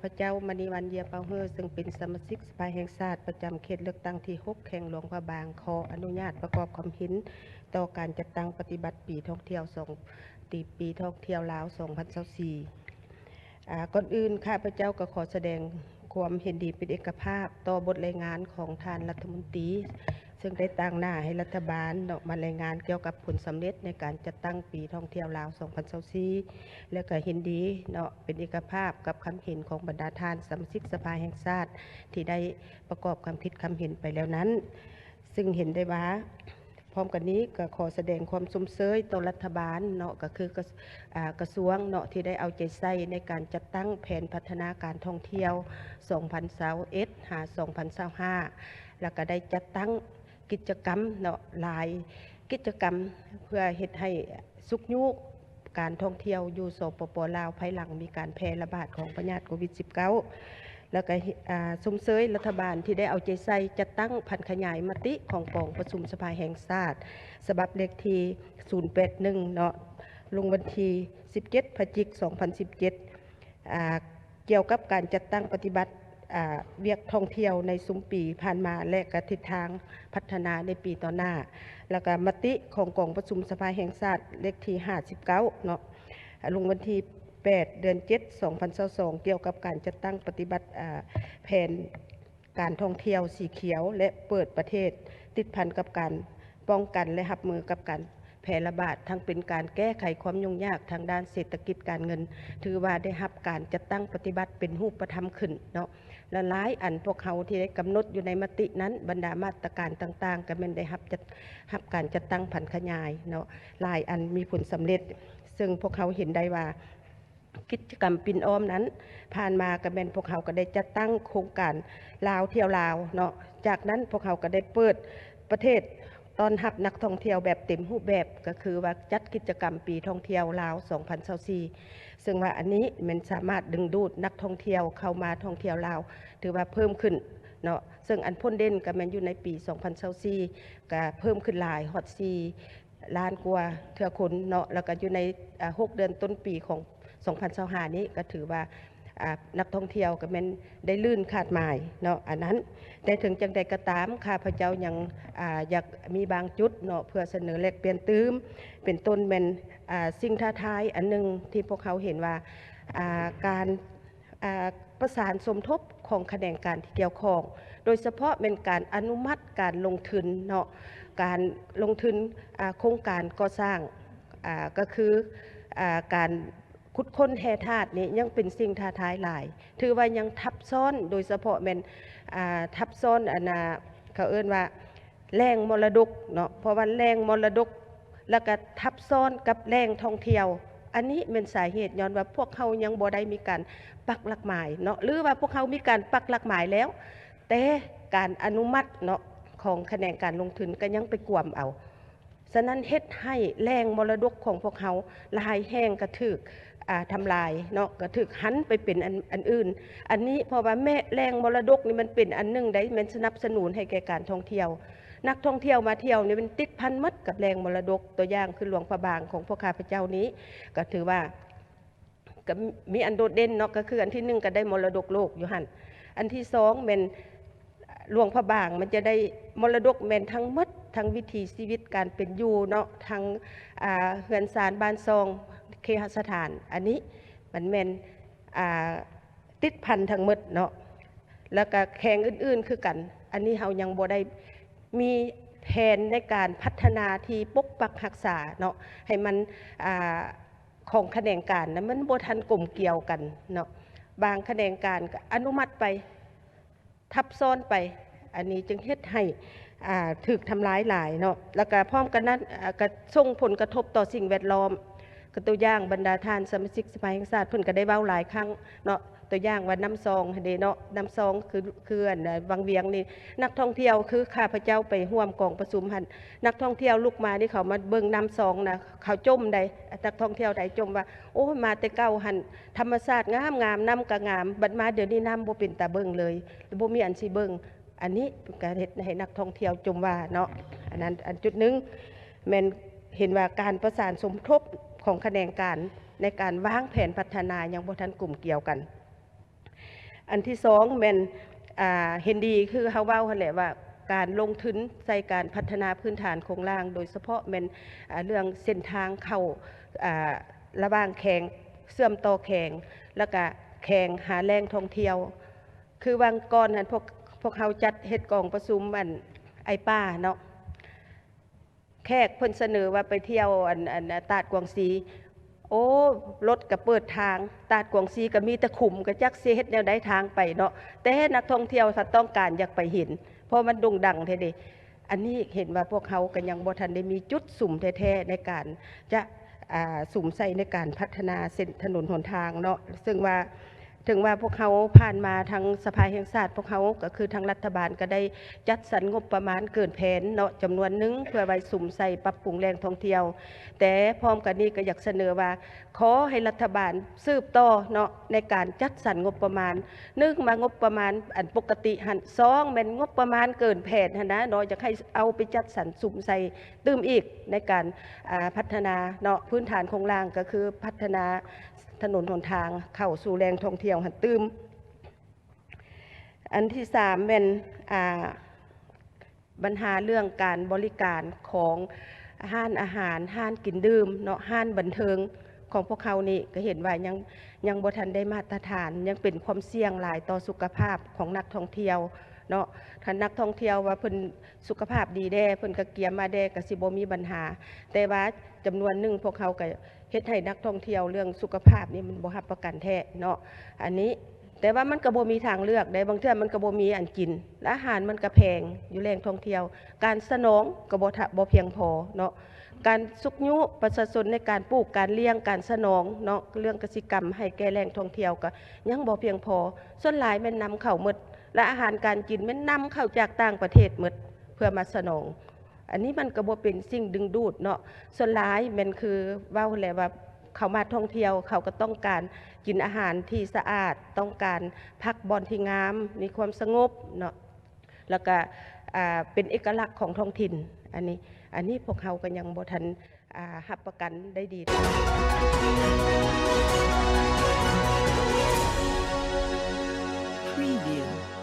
ພະເຈົ້າ ມະນີວັນ ເຢຍເປົາເຮີ ເຊິ່ງເປັນສະມາຊິກສະພາແຫ່ງຊາດປະຈຳເຂດເລືອກຕັ້ງທີຫົກ ແຂວງຫຼວງພະບາງ ຂໍອະນຸຍາດປະກອບຄວາມເຫັນຕໍ່ການຈັດຕັ້ງປະຕິບັດປີທ່ອງທ່ຽວສອງ ປີທ່ອງທ່ຽວລາວສອງພັນຊາວສີ່. ອາ ກ່ອນອື່ນ ຂ້າພະເຈົ້າກໍຂໍສະແດງຄວາມເຫັນດີເປັນເອກະພາບຕໍ່ບົດລາຍງານຂອງທ່ານລັດຖະມົນຕີ ເຊິ່ງໄດ້ຕາງໜ້າໃຫ້ລັດຖະບານເນາະ ມາລາຍງານກ່ຽວກັບຜົນສຳເລັດໃນການຈັດຕັ້ງປີທ່ອງທ່ຽວລາວສອງພັນຊາວສີ່ ແລະ ກໍເຫັນດີເນາະ ເປັນເອກະພາບກັບຄຳເຫັນຂອງບັນດາທ່ານສະມາຊິກສະພາແຫ່ງຊາດ ທີ່ໄດ້ປະກອບຄວາມຄິດຄຳເຫັນໄປແລ້ວນັ້ນ. ເຊິ່ງເຫັນໄດ້ວ່າ ພ້ອມກັນນີ້ກໍຂໍສະແດງຄວາມຊົມເຊີຍຕໍ່ລັດຖະບານເນາະ ກໍຄືກະ ອາ ກະຊວງເນາະ ທີ່ໄດ້ເອົາໃຈໃສ່ໃນການຈັດຕັ້ງແຜນພັດທະນາການທ່ອງທ່ຽວສອງພັນຊາວເອັດ ຫາ ສອງພັນຊາວຫ້າ ແລ້ວກໍໄດ້ຈັດຕັ້ງກິດຈະກຳເນາະ ຫຼາຍກິດຈະກຳ ເພື່ອເຮັດໃຫ້ຊຸກຍູ້ການທ່ອງທ່ຽວຢູ່ ສປປ ລາວ ພາຍຫຼັງມີການແຜ່ລະບາດຂອງພະຍາດໂຄວິດສິບເກົ້າ ແລ້ວກໍ ອາ ຊົມເຊີຍລັດຖະບານທີ່ໄດ້ເອົາໃຈໃສ່ຈັດຕັ້ງຜັນຂະຫຍາຍມະຕິຂອງກອງປະຊຸມສະພາແຫ່ງຊາດ ສະບັບເລກທີສູນແປດໜຶ່ງເນາະ ລົງວັນທີສິບເຈັດ ພະຈິກ ສອງພັນສິບເຈັດ ອາ ກ່ຽວກັບການຈັດຕັ້ງປະຕິບັດ ອາ ວຽກທ່ອງທ່ຽວໃນຊຸມປີຜ່ານມາ ແລະ ກະທິດທາງພັດທະນາໃນປີຕໍ່ໜ້າ ແລ້ວກະມະຕິຂອງກອງປະຊຸມສະພາແຫ່ງຊາດເລກທີຫ້າສິບເກົ້າເນາະ ລົງວັນທີແປດ ເດືອນເຈັດ ສອງພັນຊາວສອງ ກ່ຽວກັບການຈັດຕັ້ງປະຕິບັດ ອາ ແຜນການທ່ອງທ່ຽວສີຂຽວ ແລະ ເປີດປະເທດ ຕິດພັນກັບການປ້ອງກັນ ແລະ ຮັບມືກັບການແຜ່ລະບາດ ທັງເປັນການແກ້ໄຂຄວາມຫຍຸ້ງຍາກທາງດ້ານເສດຖະກິດການເງິນ ຖືວ່າໄດ້ຮັບການຈັດຕັ້ງປະຕິບັດເປັນຮູບປະທຳຂຶ້ນເນາະ ແລະ ຫຼາຍອັນພວກເຮົາທີ່ໄດ້ກຳນົດຢູ່ໃນມະຕິນັ້ນ ບັນດາມາດຕະການຕ່າງໆ ກໍແມ່ນໄດ້ຮັບຈັດ ຮັບການຈັດຕັ້ງຜັນຂະຫຍາຍເນາະ ຫຼາຍອັນມີຜົນສຳເລັດ ເຊິ່ງພວກເຮົາເຫັນໄດ້ວ່າ ກິດຈະກຳປິ່ນອ້ອມນັ້ນ ຜ່ານມາກໍແມ່ນພວກເຮົາກໍໄດ້ຈັດຕັ້ງໂຄງການລາວທ່ຽວລາວເນາະ ຈາກນັ້ນພວກເຮົາກໍໄດ້ເປີດປະເທດຕ້ອນຮັບນັກທ່ອງທ່ຽວແບບເຕັມຮູບແບບ ກໍຄືວ່າຈັດກິດຈະກຳປີທ່ອງທ່ຽວລາວສອງພັນຊາວສີ່ ເຊິ່ງວ່າອັນນີ້ແມ່ນສາມາດດຶງດູດນັກທ່ອງທ່ຽວເຂົ້າມາທ່ອງທ່ຽວລາວ ຖືວ່າເພີ່ມຂຶ້ນເນາະ ເຊິ່ງອັນພົ້ນເດັ່ນກໍແມ່ນຢູ່ໃນປີສອງພັນຊາວສີ່ ກໍເພີ່ມຂຶ້ນຫຼາຍຮອດສີ່ ລ້ານກວ່າເທື່ອຄົນເນາະ ແລ້ວກໍຢູ່ໃນ ອາ ຫົກເດືອນຕົ້ນປີຂອງສອງພັນຊາວຫ້ານີ້ ກໍຖືວ່າ ອາ ນັກທ່ອງທ່ຽວກໍແມ່ນໄດ້ລື່ນຄາດໝາຍເນາະ ອັນນັ້ນ. ແຕ່ເຖິງຈັ່ງໃດກໍຕາມ ຂ້າພະເຈົ້າຍັງ ອາ ຢາກມີບາງຈຸດເນາະ ເພື່ອສະເໜີແລກປ່ຽນຕື່ມ ເປັນຕົ້ນແມ່ນ ອາ ສິ່ງທ້າທາຍອັນໜຶ່ງທີ່ພວກເຮົາເຫັນວ່າ ອາ ການ ອາ ປະສານສົມທົບຂອງຂະແໜງການທີ່ກ່ຽວຂ້ອງ ໂດຍສະເພາະແມ່ນການອະນຸມັດການລົງທຶນເນາະ ການລົງທຶນ ອາ ໂຄງການກໍ່ສ້າງ ອາ ກໍຄື ອາ ການຂຸດຄົ້ນແຮ່ທາດນີ້ຍັງເປັນສິ່ງທ້າທາຍຫຼາຍ ຖືວ່າຍັງທັບຊ້ອນ ໂດຍສະເພາະແມ່ນ ອາ ທັບຊ້ອນ ອັນນ່າ ເຂົາເອີ້ນວ່າ ແຫຼ່ງມໍລະດົກເນາະ ເພາະວ່າແຫຼ່ງມໍລະດົກ ແລ້ວກະທັບຊ້ອນກັບແຫຼ່ງທ່ອງທ່ຽວ ອັນນີ້ແມ່ນສາເຫດຍ້ອນວ່າພວກເຮົາຍັງບໍ່ໄດ້ມີການປັກຫຼັກໝາຍເນາະ ຫຼືວ່າພວກເຮົາມີການປັກຫຼັກໝາຍແລ້ວ ແຕ່ການອະນຸມັດເນາະ ຂອງຂະແໜງການລົງທຶນກໍຍັງໄປກວມເອົາ. ສະນັ້ນເຮັດໃຫ້ແຫຼ່ງມໍລະດົກຂອງພວກເຮົາຫຼາຍແຫ່ງກໍຖືກ ອາ ທຳລາຍເນາະ ກໍຖືກຫັນໄປເປັນອັນ ອັນອື່ນ. ອັນນີ້ເພາະວ່າແມ່ ແຫຼ່ງມໍລະດົກນີ້ມັນເປັນອັນໜຶ່ງໃດ ແມ່ນສະໜັບສະໜູນໃຫ້ແກ່ການທ່ອງທ່ຽວ. ນັກທ່ອງທ່ຽວມາທ່ຽວນີ້ມັນຕິດພັນໝົດກັບແຫຼ່ງມໍລະດົກ. ຕົວຢ່າງຄືຫຼວງພະບາງຂອງພວກຂ້າພະເຈົ້ານີ້ ກໍຖືວ່າ ກໍມີອັນໂດດເດັ່ນເນາະ ກໍຄືອັນທີໜຶ່ງກໍໄດ້ມໍລະດົກໂລກຢູ່ຫັ້ນ ອັນທີສອງແມ່ນຫຼວງພະບາງ ມັນຈະໄດ້ມໍລະດົກແມ່ນທັງໝົດ ທັງວິຖີຊີວິດການເປັນຢູ່ເນາະ ທັງ ອາ ເຮືອນຊານບ້ານຊ່ອງ ເຄຫະສະຖານ ອັນນີ້ມັນແມ່ນ ອາ ຕິດພັນທັງໝົດເນາະ ແລ້ວກະແຂວງອື່ນໆຄືກັນ ອັນນີ້ເຮົາຍັງບໍ່ໄດ້ມີແຜນໃນການພັດທະນາທີ່ປົກປັກຮັກສາເນາະ ໃຫ້ມັນ ອາ ຂອງຂະແໜງການນະ ມັນບໍ່ທັນກົມກຽວກັນເນາະ ບາງຂະແໜງການກໍອະນຸມັດໄປ ທັບຊ້ອນໄປ ອັນນີ້ຈຶ່ງເຮັດໃຫ້ ອາ ຖືກທຳລາຍຫຼາຍເນາະ ແລ້ວກະພ້ອມກັນນັ້ນ ອາ ກະສົ່ງຜົນກະທົບຕໍ່ສິ່ງແວດລ້ອມ ກໍຕົວຢ່າງບັນດາທ່ານສະມາຊິກສະພາແຫ່ງຊາດ ເພິ່ນກໍໄດ້ເວົ້າຫຼາຍຄັ້ງເນາະ ຕົວຢ່າງວ່ານ້ຳຊອງຫັ້ນເດເນາະ ນ້ຳຊອງຄື ຄືອັນວັງວຽງນີ້ ນັກທ່ອງທ່ຽວ ຄືຂ້າພະເຈົ້າໄປຮ່ວມກອງປະຊຸມຫັ້ນ ນັກທ່ອງທ່ຽວລຸກມານີ້ ເຂົາມາເບິ່ງນ້ຳຊອງນະ ເຂົາຈົ່ມໃດ໋ ນັກທ່ອງທ່ຽວໄທຈົ່ມວ່າ ໂອ້ຍ ມາແຕ່ເກົ່າຫັ້ນ ທຳມະຊາດງາມໆ ນ້ຳກໍງາມ ບັດມາດຽວນີ້ນ້ຳບໍ່ເປັນຕາເບິ່ງເລີຍ ບໍ່ມີອັນຊິເບິ່ງ ອັນນີ້ກໍເຮັດໃຫ້ນັກທ່ອງທ່ຽວຈົ່ມວ່າເນາະ ອັນນັ້ນ ອັນຈຸດໜຶ່ງ ແມ່ນເຫັນວ່າການປະສານສົມທົບຂອງຂະແໜງການໃນການວາງແຜນພັດທະນາຍັງບໍ່ທັນກົມກຽວກັນ. ອັນທີສອງແມ່ນ ອ່າ ເຫັນດີຄືເຮົາເວົ້າຫັ້ນແຫຼະວ່າ ການລົງທຶນໃສ່ການພັດທະນາພື້ນຖານໂຄງລ່າງ ໂດຍສະເພາະແມ່ນ ອ່າ ເລື່ອງເສັ້ນທາງເຂົ້າ ອ່າ ລະຫວ່າງແຂວງ ເຊື່ອມຕໍ່ແຂວງ ແລ້ວກະແຂວງຫາແຫຼ່ງທ່ອງທ່ຽວ. ຄືຫວ່າງກ່ອນຫັ້ນ ພວກ ພວກເຮົາຈັດເຮັດກອງປະຊຸມອັນ IPA ເນາະ ແຂກເພິ່ນສະເໜີວ່າໄປທ່ຽວອັນ ອັນ ຕາດກວາງຊີ ໂອ້ ລົດກະເປີດທາງ ຕາດກວາງຊີກະມີແຕ່ຂຸມ ກະຈັກຊິເຮັດແນວໃດທາງໄປເນາະ ແຕ່ນັກທ່ອງທ່ຽວສະຕ້ອງການຢາກໄປເຫັນ ເພາະມັນໂດ່ງດັງແທ້ເດ. ອັນນີ້ເຫັນວ່າພວກເຮົາກະຍັງບໍ່ທັນໄດ້ມີຈຸດສຸມແທ້ໆ ໃນການຈະ ອ່າ ສຸມໃສ່ໃນການພັດທະນາເສັ້ນຖະໜົນຫົນທາງເນາະ ເຊິ່ງວ່າ ເຖິງວ່າພວກເຮົາຜ່ານມາທາງສະພາແຫ່ງຊາດ ພວກເຮົາກະຄືທາງລັດຖະບານກະໄດ້ຈັດສັນງົບປະມານເກີນແຜນເນາະ ຈຳນວນໜຶ່ງ ເພື່ອໄວ້ສຸມໃສ່ປັບປຸງແຫຼ່ງທ່ອງທ່ຽວ ແຕ່ພ້ອມກັນນີ້ກະຢາກສະເໜີວ່າ ຂໍໃຫ້ລັດຖະບານສືບຕໍ່ເນາະ ໃນການຈັດສັນງົບປະມານ ໜຶ່ງ ມາງົບປະມານອັນປົກກະຕິຫັ້ນ ສອງ ແມ່ນງົບປະມານເກີນແຜນຫັ້ນນະເນາະ ຢາກໃຫ້ເອົາໄປຈັດສັນສຸມໃສ່ຕື່ມອີກ ໃນການ ອ່າ ພັດທະນາເນາະ ພື້ນຖານໂຄງລ່າງ ກະຄືພັດທະນາ ຖະໜົນຫົນທາງເຂົ້າສູ່ແຫຼ່ງທ່ອງທ່ຽວຫັ້ນຕື່ມ. ອັນທີສາມແມ່ນ ອ່າ ບັນຫາເລື່ອງການບໍລິການຂອງຮ້ານອາຫານ, ຮ້ານກິນດື່ມເນາະ, ຮ້ານບັນເທີງຂອງພວກເຮົານີ້ ກະເຫັນວ່າຍັງ ຍັງບໍ່ທັນໄດ້ມາດຕະຖານ, ຍັງເປັນຄວາມສ່ຽງຫຼາຍຕໍ່ສຸຂະພາບຂອງນັກທ່ອງທ່ຽວເນາະ. ຄັນນັກທ່ອງທ່ຽວວ່າເພິ່ນສຸຂະພາບດີແດ່, ເພິ່ນກະກຽມມາແດ່ ກະຊິບໍ່ມີບັນຫາ, ແຕ່ວ່າຈຳນວນໜຶ່ງພວກເຮົາກະ ເຮັດໃຫ້ນັກທ່ອງທ່ຽວເລື່ອງສຸຂະພາບນີ້ມັນບໍ່ຮັບປະກັນແທ້ເນາະ ອັນນີ້. ແຕ່ວ່າມັນກະບໍ່ມີທາງເລືອກໃດ໋, ບາງເທື່ອມັນກະບໍ່ມີອັນກິນ ແລະອາຫານມັນກະແພງຢູ່ແຫຼ່ງທ່ອງທ່ຽວ, ການສະໜອງກະບໍ່ທະ ບໍ່ພຽງພໍເນາະ, ການຊຸກຍູ້ປະຊາຊົນໃນການປູກການລ້ຽງ ການສະໜອງເນາະ ເລື່ອງກະສິກຳໃຫ້ແກ່ແຫຼ່ງທ່ອງທ່ຽວກະຍັງບໍ່ພຽງພໍ. ສ່ວນຫຼາຍແມ່ນນຳເຂົ້າໝົດ ແລະອາຫານການກິນແມ່ນນຳເຂົ້າຈາກຕ່າງປະເທດໝົດ ເພື່ອມາສະໜອງ. ອັນນີ້ມັນກະບໍ່ເປັນສິ່ງດຶງດູດເນາະ, ສ່ວນຫຼາຍແມ່ນຄືເວົ້າແຫຼະວ່າ ເຂົາມາທ່ອງທ່ຽວ ເຂົາກະຕ້ອງການກິນອາຫານທີ່ສະອາດ, ຕ້ອງການພັກບ່ອນທີ່ງາມ, ມີຄວາມສະຫງົບເນາະ, ແລ້ວກະ ອ່າ ເປັນເອກະລັກຂອງທ້ອງຖິ່ນ. ອັນນີ້ ອັນນີ້ພວກເຮົາກະຍັງບໍ່ທັນ ອ່າ ຮັບປະກັນໄດ້ດີ. Preview.